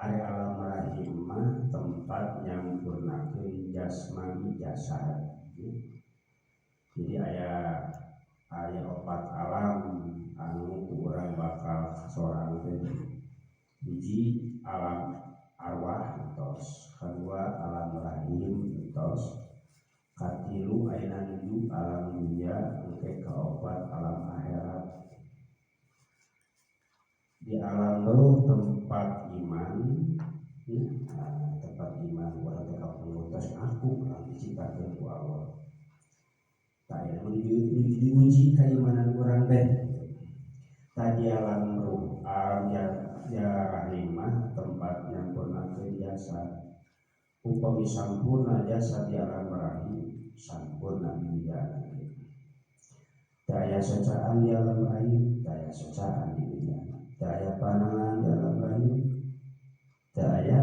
Ari alam rahim mah tempat nyampurnakeun jasmani jasad. Jadi aya aya opat alam anu ku urang bakal kasorang teh. Hiji alam arwah entos, kadua alam rahim entos, katilu ayeuna nuju alam dunya, engke kaopat alam akhirat. Di alam ruh tempat iman ya, nah, tempat iman urang teh kapengutos aku urang diciptakeun ku Allah. Tah, aya menuju diuji keimanan urang teh. Tadi alam ruh, alam ya, ya rahim mah tempat nyampurnakeun jasad. Upami sampurna jasad di alam rahim, sampurna di dunia. Daya socaan di alam rahim, daya socaan di dunia. Daya pandangan di alam rahim, daya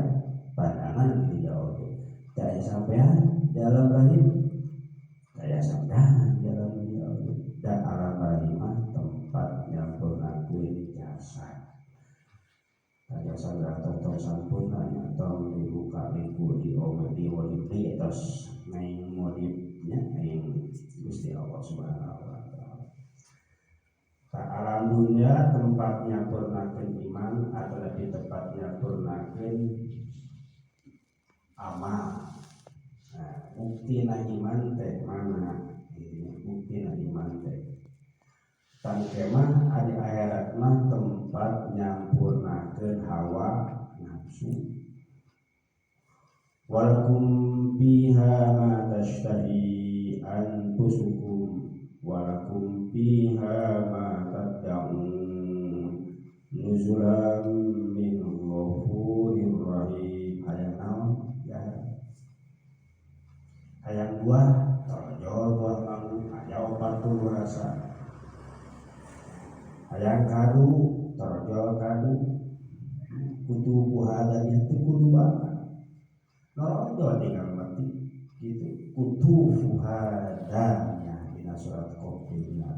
pandangan di dunia oge. Daya sampean di alam rahim, daya sampean di alam dunia oge. Dan alam rahim mah tempat nyampurnakeun jasad. Jasa tong sampurna nya, tong dibuka liku di ome di wali atas naing modifnya naing Gusti Allah Subhanahu wa Ta'ala. Tak alam dunia tempatnya purnakeun iman atau lebih tepatnya purnakeun amal. Nah, bukti na iman teh mana? Gitu, bukti na iman teh. Tangke mah ari akhirat mah tempat nyampurnakeun hawa nafsu. Walakum fiha ma tashtahi anfusukum walakum fiha ma tad'un nuzulam min ghafurir rahim. Hayang naon ya? Hayang buah, torojol buah manggu, aya 40 rasa. Hayang kadu, torojol kadu. Kudu buah itu kudu banget. Norojol tinggal mati gitu. Kutu fuhadanya dina surat Qaf dina.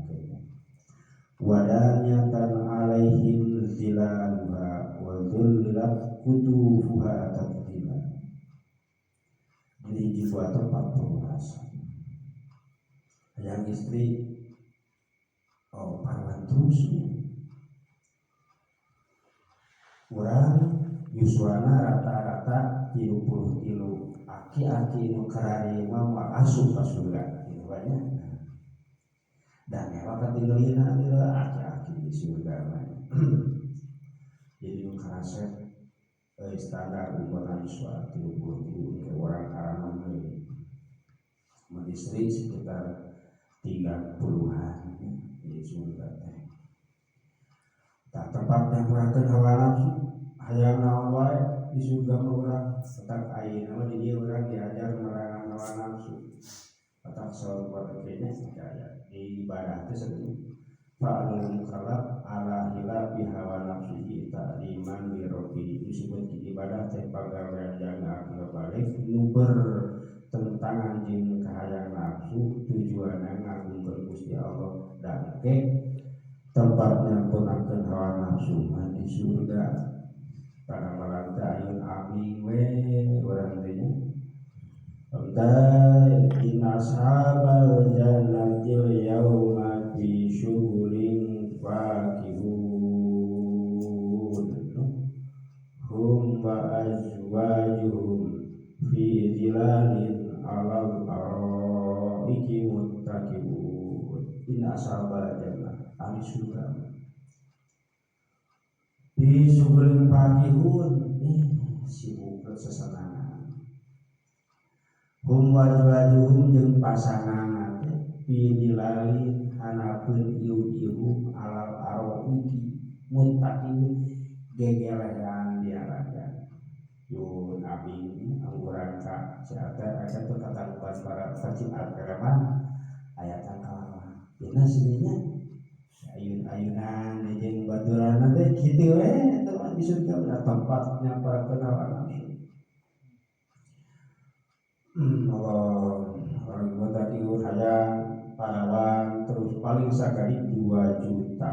Wadaniyatan alaihim zilaluha wa dzullilat kutufuha tadlila. Jadi jiwa tempat rasa. Yang istri oh parwan terus ya. Urang yuswana rata-rata 33, aki-aki nu karari mah asup ka surga gitu banyak. Dan ewa katinggalina aki-aki di surga mah. Jadi nu karasep standar umur yuswa 33 ke orang karaman deui. Mun istri sekitar 30-an ya, di surga teh. Tak tempat yang kurangkeun hawa nafsu, hayang naon wae di surga mah urang. Tetap ayeuna mah di dieu urang diajar merangan hawa nafsu. Tetap saur kayaknya aya di ibadah teh sebenarnya fa'lul mukallaf ala hilafi hawa nafsihi ta'liman li rabbi, disebut di ibadah teh pagawean jang akil balig nu bertentangan jeung kahayang nafsu, tujuanna ngagungkeun Gusti Allah. Dan ke tempat nyampunakeun hawa nafsu mah di surga. Pada malam teh ayun aming we urang teh nya. Inna ashabal jannatil yauma fi syughulin fakihun hum wa azwajuhum fi zilalin alal araiki muttaqiun. Inna ashabal jannah, ahli surga, fi syughulin fakihun, sibuk sesenangan. Hum wa azwajuhum jeung pasangan teh fi zilalin hanapeun ieu-ieu alal araiki muttaqiun, gegelehan diarajan yun abing angguran ka siater aya teh kataluban para faciat karaman aya tangkal dina sininya. Ayun-ayunan jeung baturan teh kitu we eta mah di surga mah tempatnya para kenalan nafsu. Allah orang gua tadi hayang parawan terus paling sakali 2,5 juta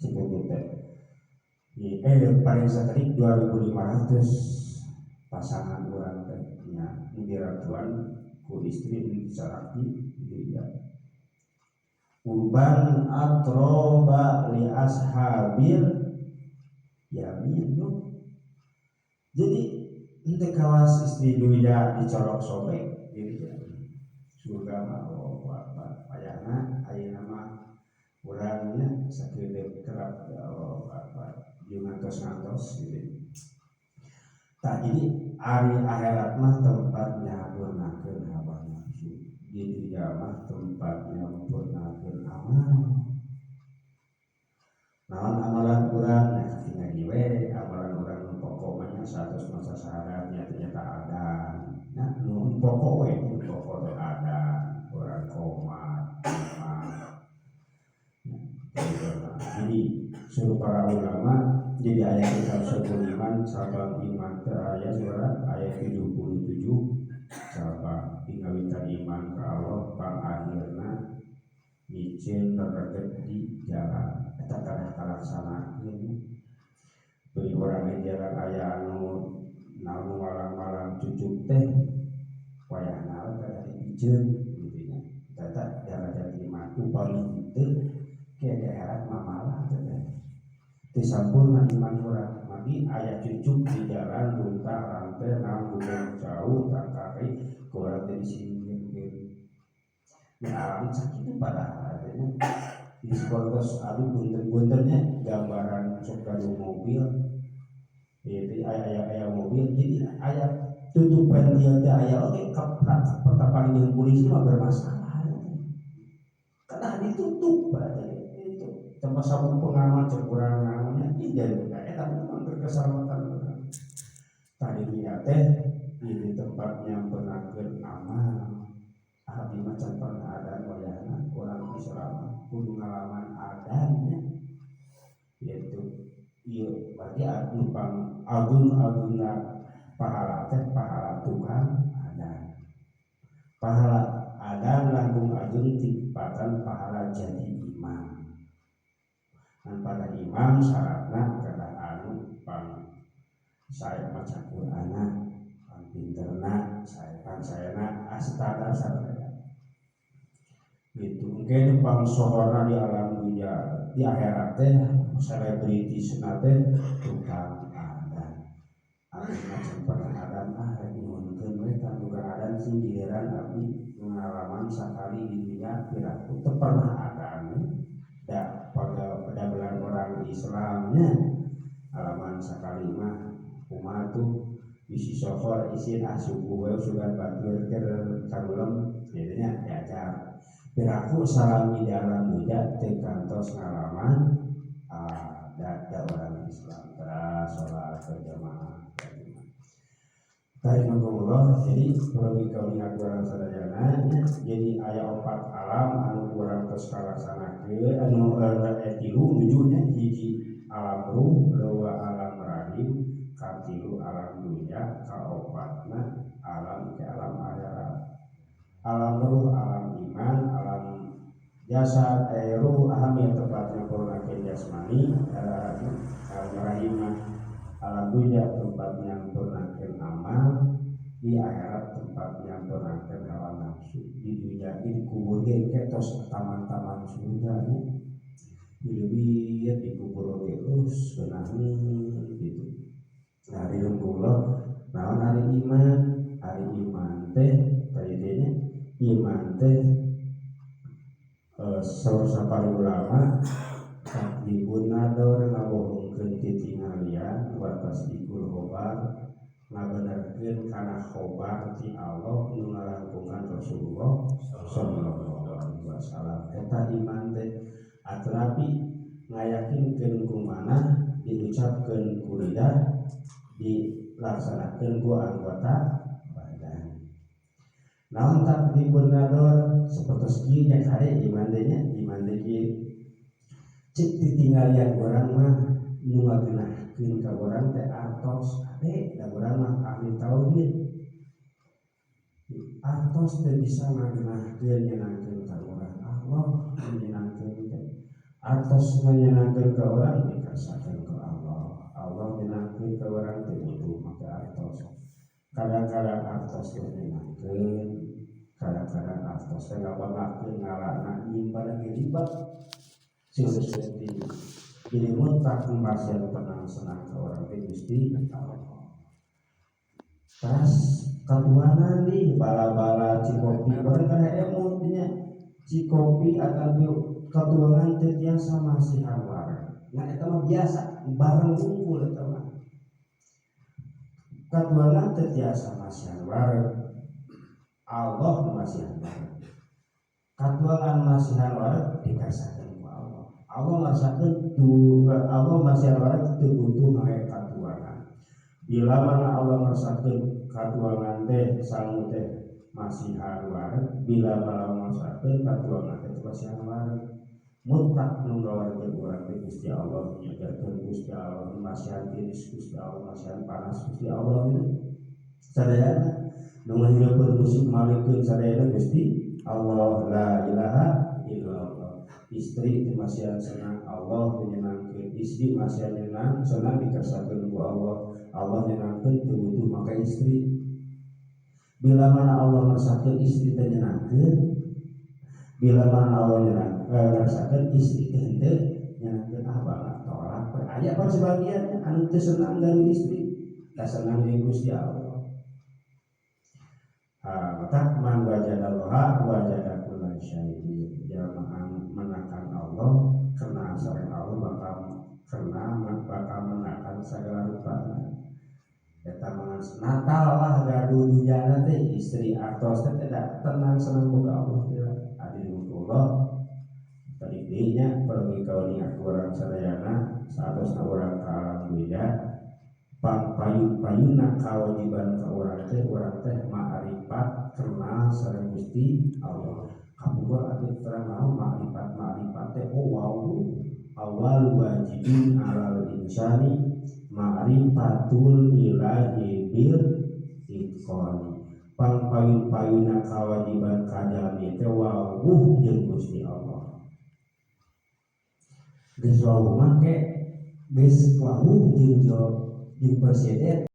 cukup teh paling sakali 2.500 pasangan urang teh nya nu diratuan ku istri nu disalaki gitu ya. Urban atroba li ashabil yamin. Jadi ente kawas istri duya dicolok sobek gitu ya. Surga mah, oh, apa payahna ayeuna mah urangnya sakedeuk kerap, oh, apa jeung ngantos-ngantos gitu. Tah, jadi ari akhirat mah tempat nyampurnakeun hawa nafsu, di dunia mah tempat nyampurnakeun amal. Naon amalan urang? Nah, katingali we amalan urang nu pokok mah nya 100 maca syahadat nya ternyata adan. Nah, nu pokok we, nu pokok teh adan, urang qomat, imam. Jadi suruh para ulama jadi ayat kitab Syukur Iman cabang iman teh aya suara ayat 77 cabang tingawitan iman ke Allah pang akhirna miceun rereget di jalan eta kadah kalaksanakeun. Beli orang di jalan aya anu naon malang-malang cucuk teh wayahna we kada dipiceun gitu nya. Eta derajat iman upami henteu ke di akhirat mamalah teh teu sampurna iman urang. Magi aya cucuk di jalan runtah rantai naon gubeng jauh tangkari ku urang teh disingkirkeun. Nah, alami sakitu padahal artinya di sekolah aduh punten-puntennya gambaran sok gaduh mobil itu aya aya aya mobil jadi aya tutupan dia teh aya oge keprak pertapaan jeung polisi mah bermasalah karena ditutup berarti itu tempat sabuk pengaman cek urang naonnya ih dari eta memang berkeselamatan urang. Tadi dunia teh ini tempat nyampenakeun amal. Abdi mah can pernah adan wayahna orang Islam kudu ngalaman adannya yaitu ieu berarti anu pang agung-agungna pahala teh pahala tukang adan, pahala adan langkung agung tibatan pahala jadi imam. Dan pada imam syaratna kedah anu pang saya maca Qur'ana pang pinterna saya pang sayana standar sadaya gitu mungkin pang sohorna di alam dunia di akhirat teh selebriti teh tukang adan. Abdi macam pernah adan ah rek nyuhunkeun we ka tukang adan sing giliran abdi pengalaman sakali di dunia piraku teu pernah adan da pada pedamelan orang Islamnya alaman sakali mah kumaha tuh bisi sohor isin ah subuh we sugan batur keur karulem gitu nya diajar piraku salami di alam dunia teu kantos ngalaman ada orang Islam teras sholat berjamaah. Rahimakumullah. Jadi perlu kauninga kurang sadayana, jadi aya opat alam anu kurang tos kalaksanakeun anu tilu nujunya hiji alam ruh, dua alam rahim, katilu alam dunya, kaopatna alam ke alam akhirat. Alam ruh alam iman, alam jasad ruh aham yang tempatnya purnakeun jasmani, alam rahim alam dunia tempat nyampurnakeun amal, di akhirat tempat nyampurnakeun hawa nafsu. Di dunia di kubur ge tos taman-taman surga nya dilebih di kubur oge terus geunaheun gitu. Nah, di kula naon ari iman? Ari iman teh tadi teh nya iman teh saur sapari ulama takdzibun nador ngabohongkeun titingalian wa tasdiqul khobar ngabenerkeun kana khobar ti Allah nu ngalangkungan Rasulullah sallallahu alaihi wasallam. Eta iman teh atrapi ngayakinkeun ku manah, diucapkeun ku lidah, dilaksanakeun ku anggota badan. Naon taqdimun nador sapertos kieu nya, kade iman teh nya, iman teh kieu. Cek titinggalian urang mah nu ngageunahkeun ka urang teh artos, kade da urang mah ahli tauhid. Artos teh bisa ngageunahkeun, nyenangkeun ka urang, Allah nyenangkeun teh. Artos nyenangkeun ka urang dikasakeun ku Allah, Allah nyenangkeun ka urang teh butuh make artos. Kadang-kadang artos teh nyenangkeun, kadang-kadang artos teh ngabanggakeun, ngalana, nyimpan ge ribet seueur. Jadi mutlak masihan tenang senang ke urang teh Gusti Allah. Terus katuangan nih bala-bala cikopi bareng kana emut nya, cikopi atau katuangan teh tiasa masihan wareg. Nah, eta mah biasa bareng kumpul, eta mah katuangan teh tiasa masihan wareg, Allah masihan wareg. Katuangan masihan wareg dikasakeun ku Allah, Allah masakeun tu, Allah masihan wareg teu butuh make katuangan. Bila mana Allah masakeun katuangan teh sangu teh masihan wareg, bila mana masakeun katuangan teh masihan wareg, mutlak nu ngawaregeun urang teh Gusti Allah, nyagarkeun Gusti Allah, masihan tiris Gusti Allah, masihan panas Gusti Allah gitu. Sadayana nu ngahirupkeun musik malikeun sadayana Gusti Allah, la ilaha illallah. Istri teh masihan senang, Allah menyenangkeun. Istri masihan nyenang senang dikasakeun ku Allah, Allah nyenangkeun teu butuh maka istri. Bila mana Allah ngersakeun istri teh nyenangkeun, bila mana Allah ngersakeun istri teh henteu nyenangkeun, ah banget tolak. Aya pan sebagian anu teu senang dari istri, teu senang jeung Gusti Allah. Ah, maka man wajadallaha wajada kulla syai'in. Jalma menakan Allah, kena sareng Allah, bakal kena, bakal menakan segala rupana. Eta mangan Natal lah, gaduh dujana teh istri artos teh tidak tenang senang boga Allah teh. Adilullah tadi dinya pergi kauninga urang sadayana saatosna urang ka alam dunya, pangpayun-payunna kawajiban ka urang teh, urang teh ma'rifat, kenal sareng Gusti Allah. Kapungkur abdi terang naon ma'rifat, ma'rifat teh oh wow, awal wajibin alal insani ma'rifatul ilahi bil itqani. Pangpayun-payunna kawajiban ka jalmi teh wawuh jeung Gusti Allah. Geus wawuh mah ke geus wawuh jeung jeung presiden.